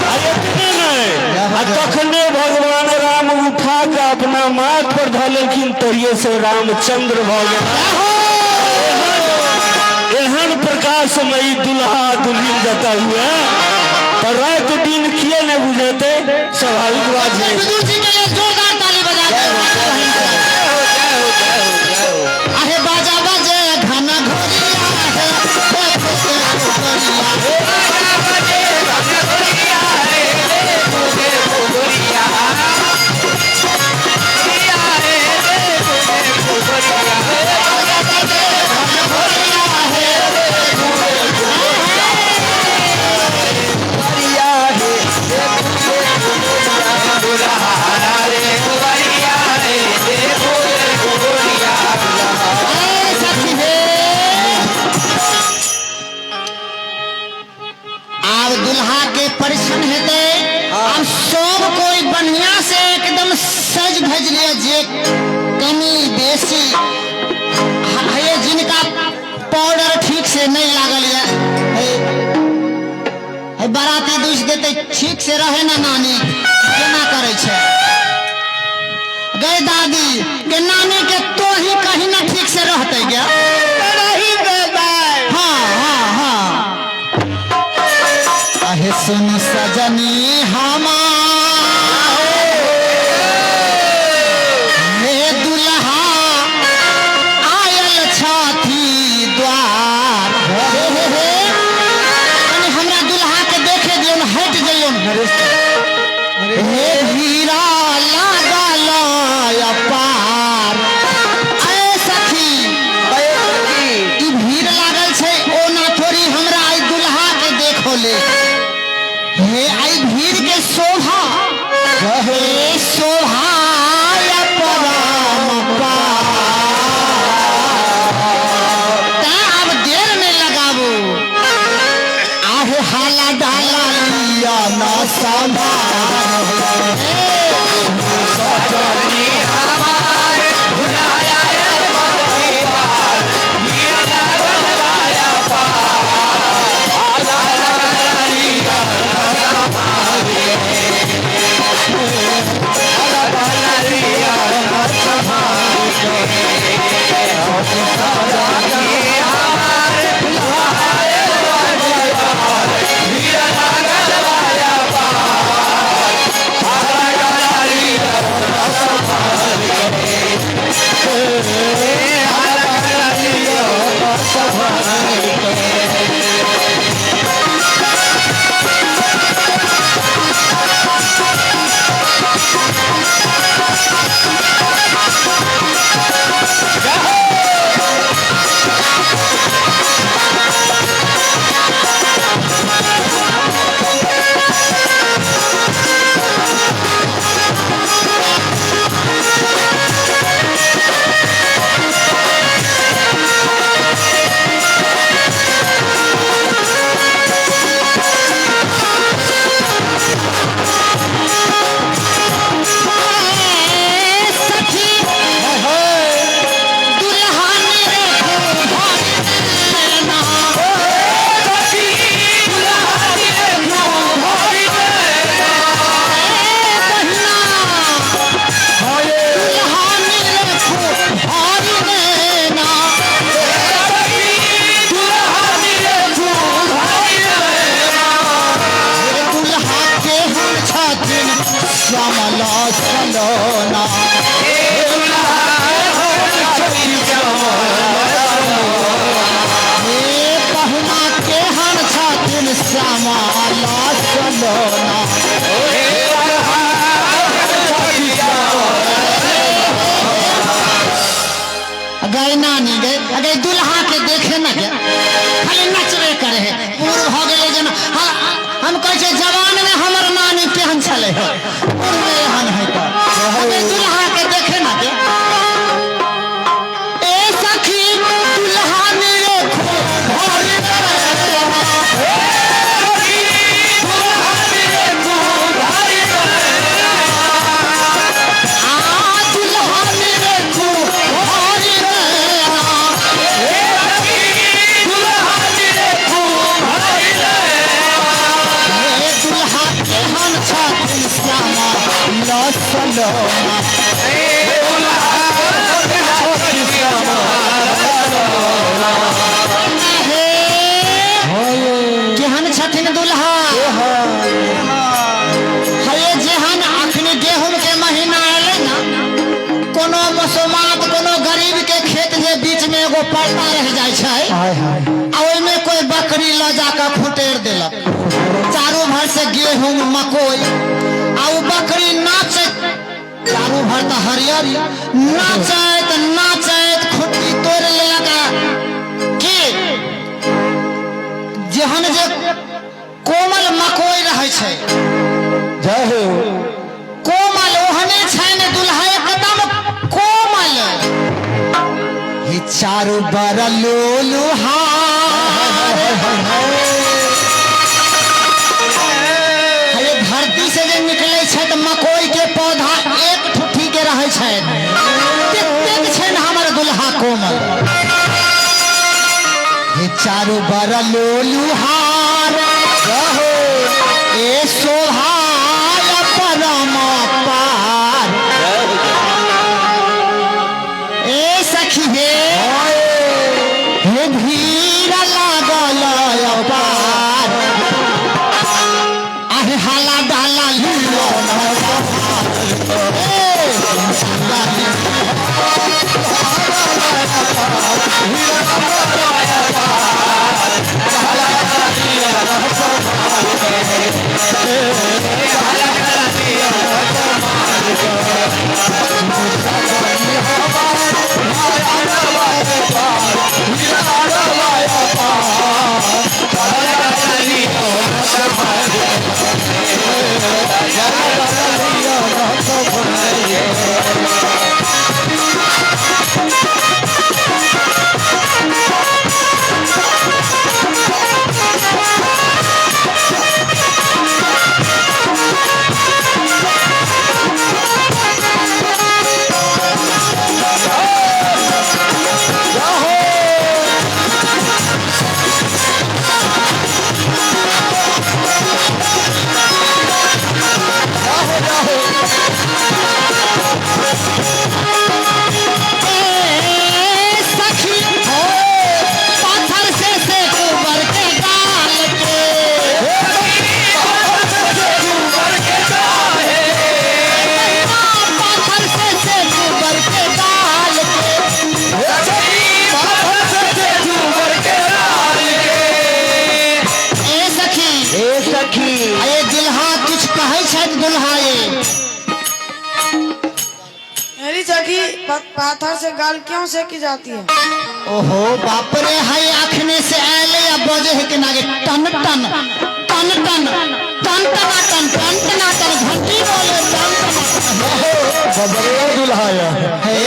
आ एतने नहि, आ तखने भगवान राम उठा कऽ अपना माथ पर धऽ लेलखिन, तहिये से रामचंद्र भऽ गेल। एहन प्रकाशमयी दुल्हा दुल्हिन जतऽ हुए तऽ राति दिन किए नहि बुझेतै, स्वाभाविक बात छै। विदुर जी के लिए जोरदार ताली बजा दो। अरे बाजा बजे घना घोरिया है, देखो देखो घोरिया है। ए सखी हे, आब दुल्हा के परीक्षण हेतै। आब सब कोई बढ़िया से एकदम सज धज लिअ, जे कमी बेसी हे, जिनका पाउडर ठीक से नहीं लागल ये, हे हे बाराती दूसि देतै। ठीक से रहे ना नानी, केना करै छै गई दादी के नानी के, तो ही कहीं ना ठीक से रहते गे। हाँ हाँ हाँ अहे सुन सजनी हमार, हे दुल्हा आयल छथि द्वार। हे हे हे, कनि हमरा दुल्हा के देखे दियौन, हटि जइयौन। हे हीरा लागल अपार। ऐ सखी, ई भीड़ लागल छै ओना थोड़ी, हमरा आई दुल्हा के देखो ले। हे आई भीड़ के शोभा, हे शोभा परम पार। तैं आब देर नहि लगाबू, आहे हाला डाला लिया न संभार। सलोना। हे पहुना केहन छथिन श्यामल सलोना। गए नानी गए, अगे दुल्हा के देखे न गे, खाली नचबे करे है, बूढ़ भऽ गेलै जेना। हम कहै छियै जवान में हमर नानी केहन छलै है, बूढ़ में एहन है तऽ अगे दुल्हा के देखे न गे। ए सखी दुल्हा मेरे भरी। आ दुल्हा मेरे भरी। हे दुल्हा केहन छथिन श्यामा लसलोना। हे केहन छथिन दुल्हा? हे जेहन अखनी गेहूं के महीना एलै ने, कोनो मसोमात कोनो गरीब के खेत जे बीच में एगो पलटा रह जाइ छै आ ओहिमे कोई बकरी लऽ जाकऽ खुटेर देलक, चारू भर से गेहूं मकोई, आ उ बकरी नाचैत चारू भर तऽ हरियर, नाचैत नाचैत खुट्टी तोड़ि लेलक। आ की जेहन जे कोमल मकोई रहै छै, जय हो, कोमल ओहने छै ने दुल्हा, एकदम कोमल। हे चारू बर लोलुहार, हे धरती से जे निकले छै तऽ मकोई के पौधा एक ठुट्ठी के रहै छै, ततेक छै ने हमर दुल्हा कोमल। हे चारू बर लोलुहार, ए शोभाय परम पार। ए सखी हे, हे भीड़ लागल अपार, आहे हाला डाला लियो। ए ए सखी पाथर से कुबर के डाल के, पाथर से कुबर के डाल के। ए सखी, ए सखी, अरे दुल्हा किछु कहै छथि दुल्हा ये। मेरी सखी, पाथर से गाल क्यों सेकी जाती है? ओहो बाप रे, है अखने से आयल आ बजे है के नागे टन टन टन टन टन टना टन टन टना टन, घंटी बोले टन टना। बबरिया दुल्हा या। हे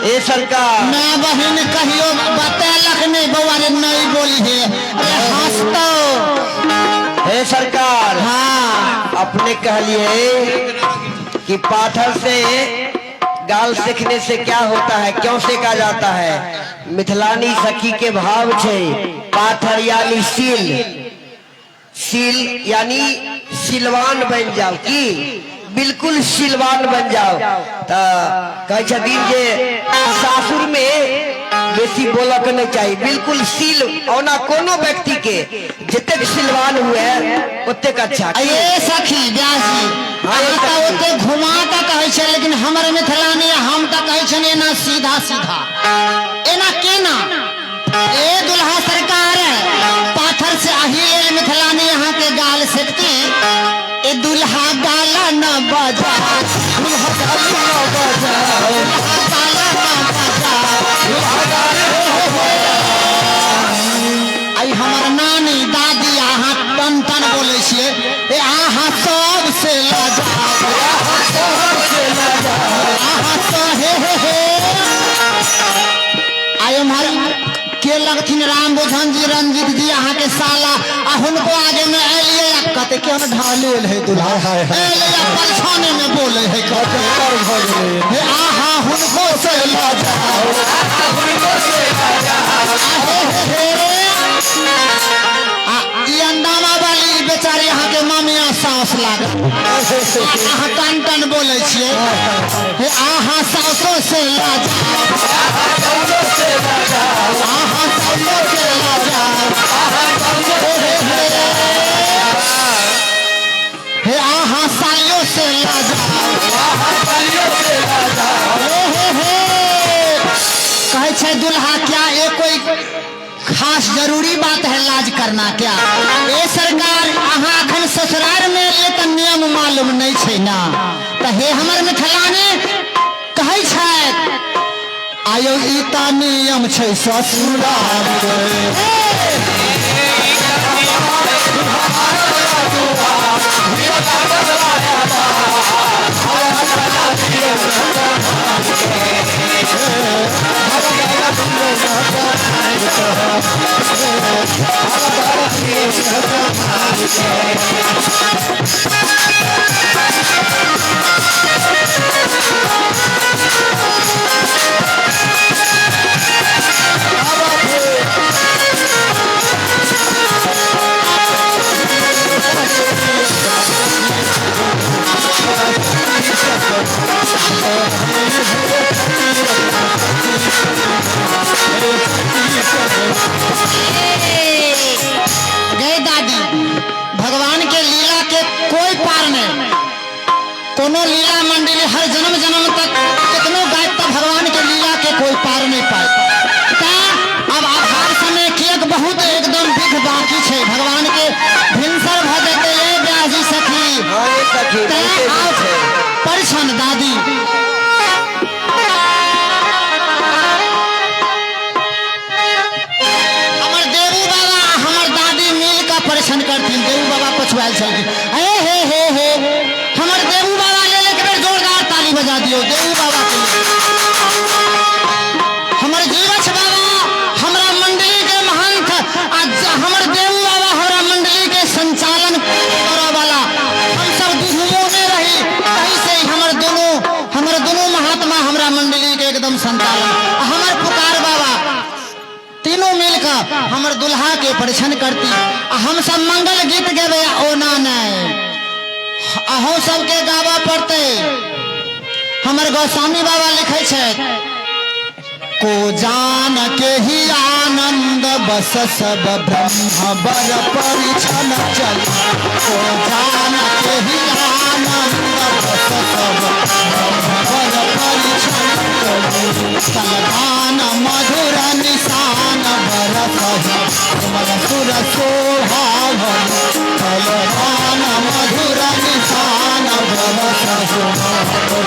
ए सरकार, ना बहिन कहियो बतेलक नहीं बौआ रे, नहीं बोली है, अरे हंसतो। हे सरकार, हाँ, अपने कहलिए कि पाथर से गाल सेकने से क्या होता है, क्यों सेका जाता है? मिथिलानी सखी के भाव छे पाथर यानी सील, सील यानी सिलवान बन जाओ, की बिल्कुल सिलवान बन जाओ। त कहै छथिन जे सासुर में बेसी बोलऽ के नहीं चाहिए, बिल्कुल सील। ओना कोनो व्यक्ति के जतेक सिलवान हुए ओतेक अच्छा। ये सखी व्यास जी, अहाँ तऽ ओते घुमा कऽ कहै छै, लेकिन हमर मिथिलानी हम तऽ कहै छनि एना सीधा सीधा, एना केना? ए दुल्हा सरकार, पाथर से अही लेल मिथिलानी अहाँ के गाल सेकती। ए दुल्हा गाला न बजा, दुल्हा गाला न बजा, दुल्हा गाला न बजा। आई हमर नानी दादी अहाँ टन टन बोलै छियै। ए अहाँ सबसे लजा, अहाँ सब हे हे हे। आई एम्हर के लगथिन राम बोधन जी, रंजीत जी अहाँ के साला, आ हुनको आगे में एलियै आ कते केहन ढालेल है दुल्हा, एलै आ परछाने में बोले है कते हे। आहा हुनको से लजा, हे हे हे। आ ई अंदामा वाली बेचारी अहाँ के मामिया सास लागल, अहाँ टन टन बोलै छियै। हे आहा सासो से लजा, आहा सासो से लजा, हे हे हे। हे आहा सालियो से लजा, हे हे हे। कहै छै दुल्हा, क्या ये कोई खास जरूरी बात है लाज करना क्या? ए सरकार, अहाँ अखन ससुराल में एलियै तऽ नियम मालूम नहीं छै ना। तऽ हे हमर मिथिलानी कहै छथि, आयो ई तऽ नियम छै ससुराल के। गए दादी, भगवान के लीला के कोई पार नहीं। कोनो लीला मंडली हर जन्म जन्म तक कितनो गाय तक भगवान के लीला के कोई पार नहीं पाए। ता अब आधार समय किएक बहुत एकदम विध बाकी छै, भगवान के भिनसर भऽ जेतै। ए व्यास जी सखी, हाँ ये सखी, तैं बहुते आब विध छै। परिछन दादी। हमर देवू बाबा हमर दादी मिल कऽ परिछन करथिन। देवू बाबा पछुआयल छलखिन। ए हे हे हे, हमर देवू बाबा लेल एक बेर जोरदार ताली बजा दियौ देवू बाबा के लिए। हमर जीवछ बाबा हमरा मंडली के महंत, आ हमर देवू बाबा हमरा मंडली के संचालन करऽ वाला। हम सब दुनू में रही, तही से हमर दोनों महात्मा हमरा मंडली के एकदम संचालन। आ हमर पुकार बाबा तीनों मिलकर हमर दुल्हा के परिछन करती। आ हम सब मंगल गीत गेबै, आ ओना नहीं अहूँ सबके गाबऽ पड़तै। हमर गोस्वामी बाबा लिखै छथि, को जान के ही आनंद बस सब ब्रह्म बर परिछन चल। को जान के ही आनंद बस सब ब्रह्म बर परिछन चल। सलगान मधुर निशान बरसहि सुमन सुर शोभावन। सलगान मधुर निशान बरसहि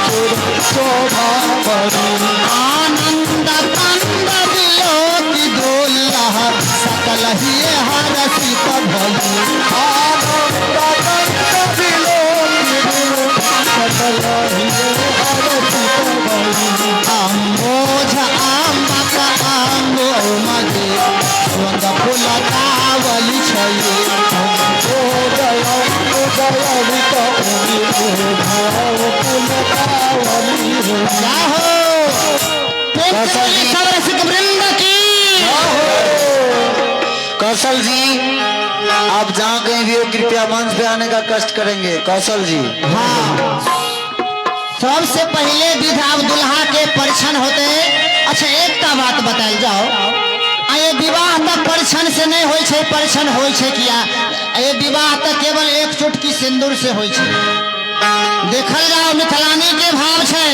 सुर शोभावन। आनंद कंद बिलोकी दोल्लह सकल ही हरसित भई। आनंद कंद बिलोकी सकल ही हरसित भई। अम्बोझ आम्बक अम्बो मगे सुगंध फूल कावली छई। जाहो प्रेम से बोलिए सब रसिक वृंद की। कौशल जी, आप जहाँ कहीं भी हो कृपया मंच पे आने का कष्ट करेंगे। कौशल जी, हाँ, सबसे पहले विध अब दुल्हा के परिछन होते। अच्छा, एकटा बात बतायल जाओ, आ ये विवाह तऽ परिछन से नहि होइ छै। परिछन होइ छै किया? ये विवाह तऽ केवल एक चुटकी सिंदूर से होइ छै। देखल जाओ, मिथिलानी के भाव छै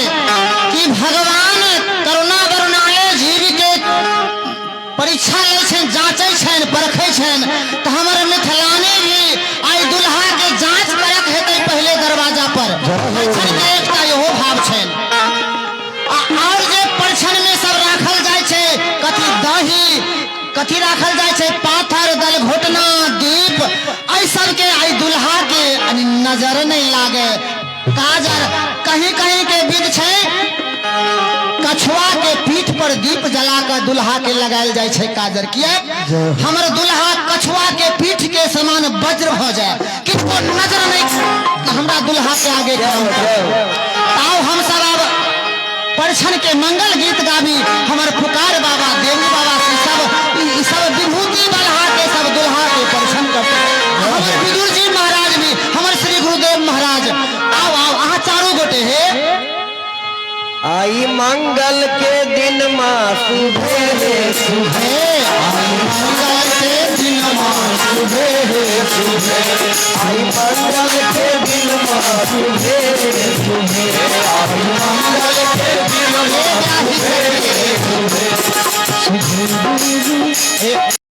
कि भगवान करुणा वरुणाले जीव के परीक्षा लै छनि, जाँचै छनि, परखै छनि, तऽ हमर मिथिलानी भी आइ दुल्हा के जाँच परख हेतै पहिले दरवाजा पर। परिछन के एकटा इहो भाव छनि। आ आओर जे परिछन में सब राखल जाइ छै, कथी दही, कथी राखल जाइ छै, पाथर, दल घोटना, दीप, एहि सबके आइ दुल्हा के नजर नहि लागे। काजर कहीं कहीं के विध छै, कछुआ के पीठ पर दीप जला कर दुल्हा के लगायल जाइ छै काजर। किया? हमर दुल्हा कछुआ के पीठ के समान वज्र भ जाए, किनको नजर नहीं हमरा दुल्हा के आगे काम करे। ताओ हम सब आब परिछन के मंगल गीत गाबी। हमर पुकार बाबा, देवी बाबा से सब ई सब विभूति बलहा के सब दुल्हा के परिछन करते। हमर विदुर जी महाराज भी, हमर श्री गुरुदेव महाराज, आओ आओ अहाँ चारू गोटे हे। आई मंगल के दिन माँ सुभे हे सुभे, आई मंगल के दिन माँ सुभे हे सुभे, आई मंगल के दिन माँ सुभे हे सुभे,